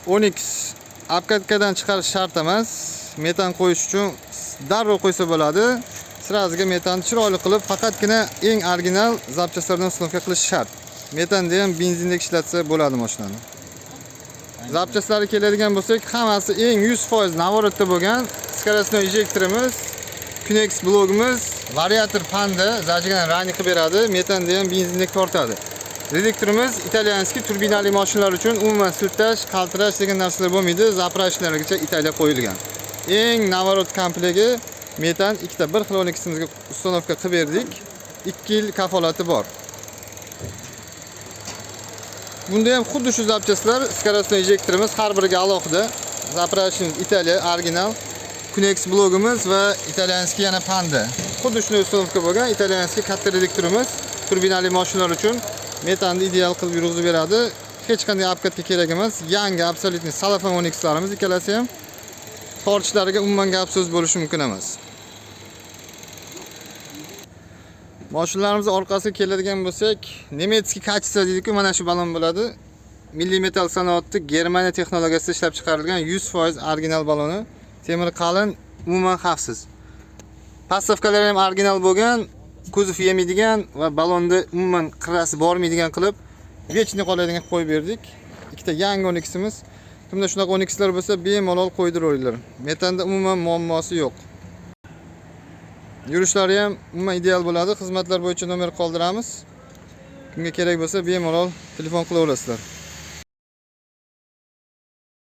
Onix обкатка dan chiqarish shart emas. Metan qo'yish uchun darrov qo'ysa bo'ladi. Сразу ga metanni chiroyli qilib, faqatgina eng original запчасть lardan установка qilish shart. Metanda ham benzindek ishlatsa bo'ladi mashinani. Запчасть lari keladigan bo'lsak, hammasi eng 100% наворот da bo'lgan скоростной injektorimiz, Kunex blogimiz, variator Panda зажигание ранний qilib beradi, metanda ham benzindek tortadi. Reduktorimiz итальянский, turbinali mashinalar uchun umuman siltash, qaltirash degan narsalar bo'lmaydi, заправщик largacha Italiya qo'yilgan. Eng наворот komplekti metan ikkita bir xil Oniximizga установка qilib berdik. 2 yil kafolati bor. Bunda ham xuddi shu запчасть lar, скоростной injektorimiz har biriga alohida. Заправщик imiz Italiya original. Kunex blogimiz va итальянский yana Panda. Xuddi shunday установка bo'lgan итальянский katta reduktorimiz turbinali mashinalar uchun metanni ideal qilib yurg'izib beradi. Hech qanday обкатка kerak emas. Yangi абсолютный salafan Onixlarimiz ikkalasi ham tortishlariga umuman gap so'z bo'lishi mumkin emas. Mashinalarimiz orqasiga keladigan bo'lsak, немецкий качество deydi-ku, mana shu balon bo'ladi. Milliy metal sanoatda Germaniya texnologiyasida ishlab chiqarilgan 100% original baloni. Temir qalin, umuman xavfsiz. Подставка lari ham original bo'lgan, kuzov yemaydigan va balonni umuman qirrasi bormaydigan qilib, вечный qoladigan qilib qo'yib berdik. Ikkita yangi Oniximiz. Kimda shunaqa Onixlar bo'lsa, bemalol qo'ydiraveringlar. Metanda umuman muammosi yo'q. Yurishlari ham umuman ideal bo'ladi. Xizmatlar bo'yicha nomer qoldiramiz. Kimga kerak bo'lsa, bemalol telefon qilaverasizlar.